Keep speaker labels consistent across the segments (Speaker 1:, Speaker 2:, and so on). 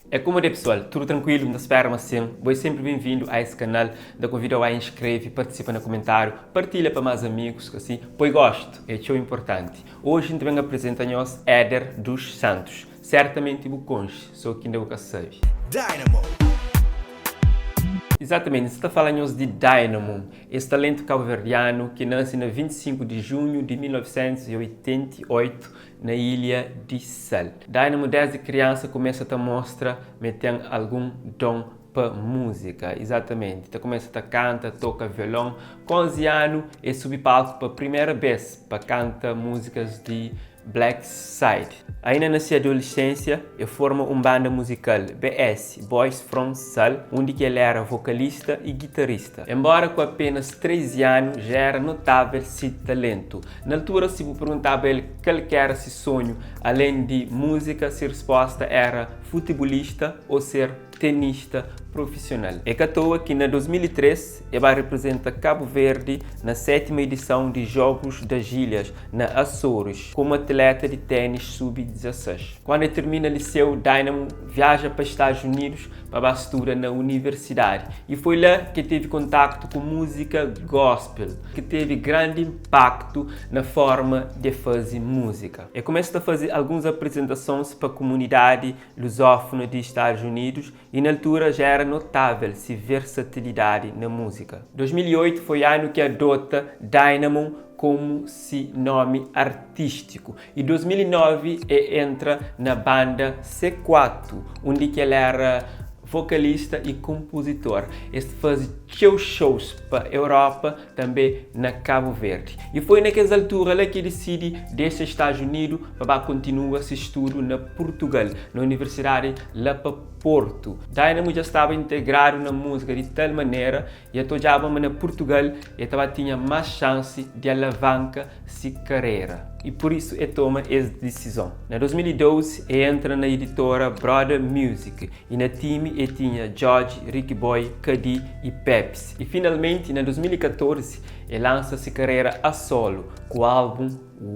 Speaker 1: É kumode pessoal, tudo tranquilo? N ta spera ma sim. Bo é sempre bem-vindo a esse canal. N ta konvida-u a inscreve, participa na comentário, partilha pa más amigos, asi, poi gosto, é txeu importanti. Hoje N ta ben apresenta nhos Éder dos Santos. Certamente bu konxe, so ki inda bu ka sabe.
Speaker 2: Dynamo.
Speaker 1: Exatamente, N sta ta fala nhos di Dynamo, es talentu kabuverdianu ki nase na 25 di junhu di 1988 na ilha di Sal. Dynamo desdi kriansa kumesa ta mostra ma el ten algun don pa múzika. Izatamenti, ta kumesa ta kanta, toka violon. Ku 11 anu, el subi palku pa primera bês pa kanta múzikas di Black Side. Ainda na se adolescência, el forma un banda muzikal, BS, Boys From Sal, undi ki el éra vokalista y gitarista. Enbóra ku apenas 13 anu, já éra notável se talentu. Na altura, si bu perguntaba el kal ki éra se sonhu alén di múzika, se resposta éra futibulista ô ser tenista profisional. É ka toa ki na 2003 e ba reprezenta Kabu Verdi na sétima edisãu di Jogos das Ilhas, na Açores, komu atleta di ténis sub 16. Kuandu e tirmina liseu, Dynamo viaja pa Estados Unidos pa ba studa na universidadi y foi la ki e tevi kontaktu ku múzika gospel, ki tevi grandi inpaktu na forma di e faze múzika. E kumesa ta faze alguns aprizentasons pa kumunidadi lusófona di Estados Unidos y na altura já era notável si versatilidadi na múzika. 2008 foi anu ki adota Dynamo komu si nomi artístiku y 2009 e entra na banda C4 undi ki el era vokalista y konpuzitor. Es faze txeu shows pa Europa tanbe na Kabu Verdi. Y foi na kes altura la ki e disidi dexa Estados Unidu pa ba kontinua se studu na Purtugal, na universidadi la pa Portu. Dynamo dja staba integradu na múzika di tal manera y el ta odjaba ma na Purtugal el ta ba tinha más xansi di alavanka si karera y pur isu el toma es disizon. Na 2012 el entra na editora Brother Music y na timi el tinha Djodje, Ricky Boy, Kady y Pepsi. Y finalmenti na 2014 el lansa si karera a solu ku álbum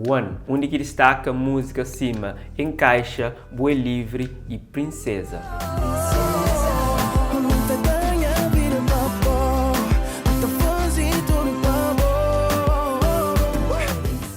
Speaker 1: One, undi ki distaka múzikas sima Encaixa, Bu é Livre y Princesa.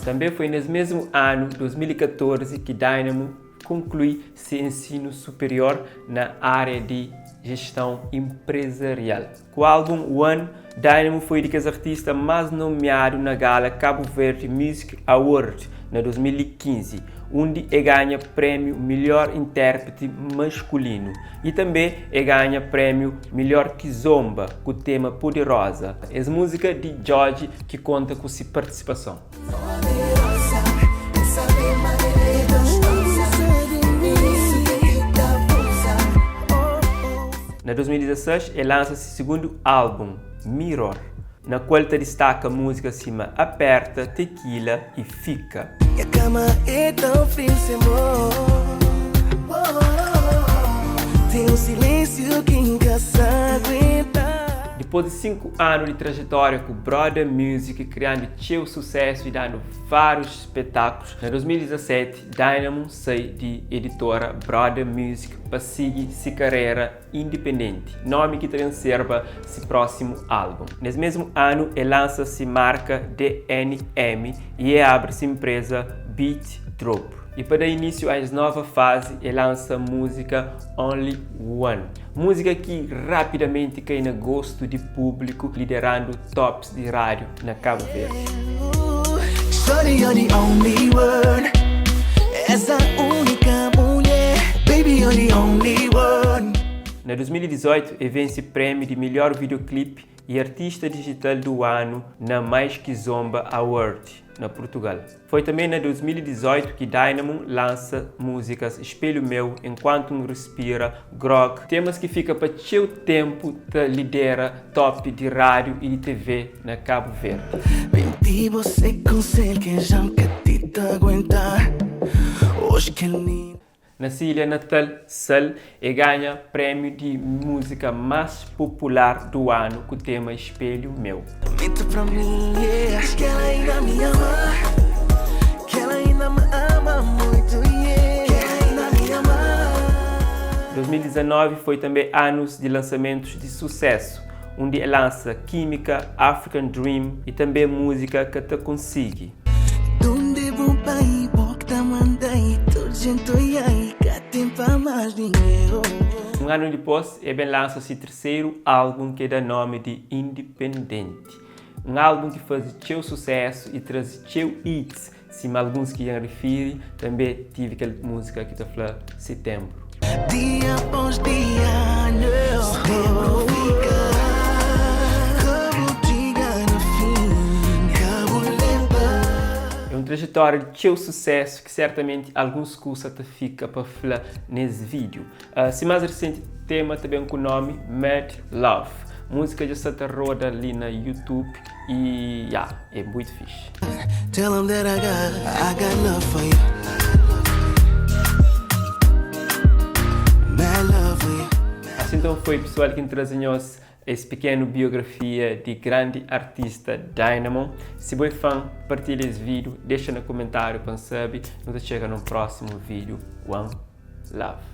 Speaker 1: Tanbê foi nes mesmu anu, 2014, ki Dynamo konklui se ensinu superior na ária di jestãu enprezarial. Ku álbun One, Dynamo foi di kes artista más nomiadu na gala Cabo Verde Music Award na 2015, undi e ganha prémiu Melhor Intérprete Maskulinu y tanbê e ganha prémiu Melhor Kizomba ku tema Poderosa, es múzika di Djodje ki konta ku si partisipason. Na 2016, el lansa se sigundu álbun, Mirror, na kual ta distaka múzikas sima Aperta, Tequila y Fika.
Speaker 2: Nha kama é tão frio sem bo Tem um silêncio ki N ka sa aguenta.
Speaker 1: Dipôs di 5 anu di trajetória ku Brother Music, kriandu txeu susésu y dandu várius spetákulus, na 2017 Dynamo sai di editora Brother Music pa sigi si karera indipendenti, nomi ki ta ben serba si prósimu álbun. Nes mesmu anu el lansa si marka DNM y e abri si npreza Beat Drop. Y pa da inísiu a es nova fazi el lansa múzika Only One. Múzika ki rapidamenti kai na gostu di públiku, liderandu tops di rádiu na Kabu Verdi. Na 2018 e vense prémiu di melhor videoclip y artista digital do anu na Mais Kizomba Award, na Purtugal. Foi tanbê na 2018 ki Dynamo lansa múzikas Espelho Meu, Enquanto N Respira, Grog, temas ki fika pa txeu ténpu ta lidera top di rádiu y di TV na Kabu Verdi.
Speaker 2: Menti você konsel ke jam ka ti ta aguenta Hoje kel ni.
Speaker 1: Na se ilha natal, Sal, e ganha prémiu di múzika más popular du anu ku tema Espelho Meu.
Speaker 2: Minta pra mim, yeah. Diz que ela ainda me ama Que ela ainda me ama muito, yeah. Que ela ainda me ama.
Speaker 1: 2019 foi tanbê anus di lansamentus di susésu, undi el lansa Química, African Dream i tanbê múzika Ka Ta Konsigi.
Speaker 2: Donde bu bai, bo ki ta manda-i Tudu jente oia-i, ka ten pa más ninguém, oh.
Speaker 1: Un anu dipôs, el ben lansa si terseru álbun ki el da nómi di Independente. Un álbun ki faze txeu susésu i traze txeu hits, sima alguns ki dja N rifiri, tanbê tive kel múzika ki ta fla Setenbru.
Speaker 2: Dia após dia, no Setembro fika Ka bu txiga na fim Ka bu leba.
Speaker 1: É un trajetória di txeu susésu ki sertamenti alguns kusa ta fika pa fla nes vídiu. Si más resenti tema ta ben ku nómi Mad Love. Múzika dja sta ta roda li na YouTube i ya, é muitu fixi.
Speaker 2: Tell 'em that I got, I got love for you. Mad love for you.
Speaker 1: Asi nton foi pesoal ki N traze nhos es pikenu biografia di grandi artista Dynamo. Si bo é fan, partilha es vídiu, dexa na kumentáriu pa N sabe. Nu ta txega nun prósimu vídiu. One love.